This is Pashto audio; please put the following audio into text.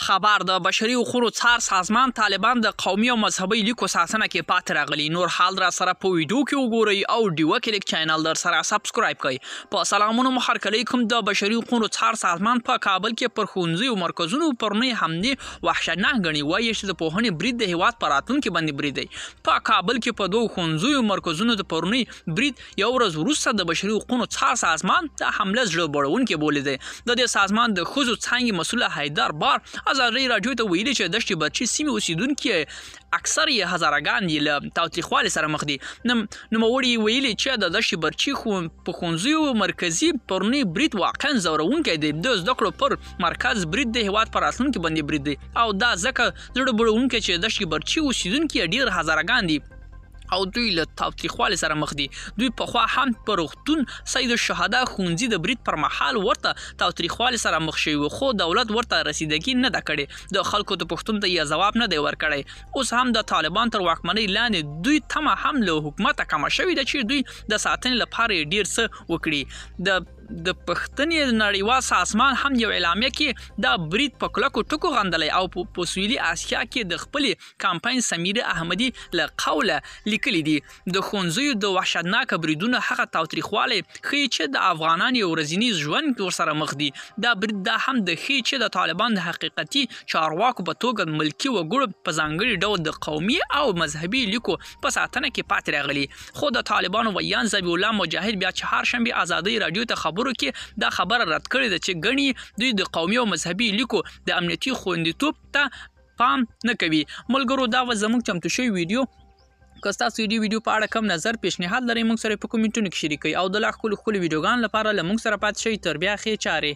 خبر د بشري حقوقو څار سازمان طالبان د قومي او مذهبي لیکو ساتنه کې پاتې راغلي. نور حال را سره په ویډیو کې وګورئ او ډیوه کلیک چینل در سره سبسکرایب کړئ. په سلامونو مو هرکلی کوم. د بشري حقوقو څار سازمان په کابل کې پر ښوونځیو مرکزونو پرونۍ حملې وحشتناک ګڼي، وایي چې د پوهنې برید د هیواد په راتلونکي باندې برید دی. په کابل کې په دوو ښوونځیو مرکزونو د پرونۍ برید یو ورځ وروسته د بشري حقوقو څار سازمان دا حمله زړه بړونکې بولې ده. د دې سازمان د ښځو څانګې مسؤله حیدر بار ازادۍ راډیو ته ویلي چې دشت برچي سیمې اوسیدونکي اکثر یې هزارهګان دي، له تاوتریخوالي سره مخ دي. نوموړي ویلي چې د دشت برچي په ښوونځیو مرکزي پرونی برید واقعا ځورونکی دی. د زده کړو پر مرکز برید د هیواد پر راتلونکي باندې برید دی او دا ځکه زړه بړونکی چې دشت برچي اوسیدونکي ډیر هزارهګان دي او دوی له تاوتریخوالي سره مخ دي. دوی پخوا هم په روغتون سید الشهدا ښوونځي د برید پر مهال ورته تاوتریخوالي سره مخ شوي وو، خو دولت ورته رسیدګي نه ده کړې، د خلکو د پوښتنو ته یې ځواب نه دی ورکړی. اوس هم د طالبان تر واکمنۍ لاندې دوی تمه هم له حکومته کمه شوې ده چې دوی د ساتنې لپاره یې ډیر څه وکړي. د پښتنې نړیوال سازمان هم یو اعلامیه کې دا برید په کلکو ټکو غندلی او په سویلي اسیا کې د خپلې کمپاین سمیره احمدي له قوله لیکلي دي، د ښوونځیو د وحشتناکه بریدونو هغه تاوتریخوالی ښيي چې د افغانانو یو ورځني ژوند ورسره مخ دي. دا برید دا هم د ښيي چې د طالبان د حقیقتي چارواکو په توګه ملکي وګړو په ځانګړي ډول د قومي او مذهبي لیکو په ساتنه کې پاتې راغلي. خو د طالبانو ویاند ذبیح الله مجاهد بیا چهارشنبه ازادۍ راډیو ته خبرو کې دا خبره رد کړې ده چې ګڼي دوی د قومي او مذهبي لیکو د امنیتي خوندیتوب ته پام نه کوي. ملګرو، دا و زموږ چمتو شوی ویډیو. که ستاسو د ویډیو په اړه کوم نظر پیشنهاد لرئ، موږ سره په کومنټونو کې شریک کړئ او د لا ښکلو ښکلو ویډیوګانو لپاره له موږ سره پاتې شئ. تر بیا ښې چارې.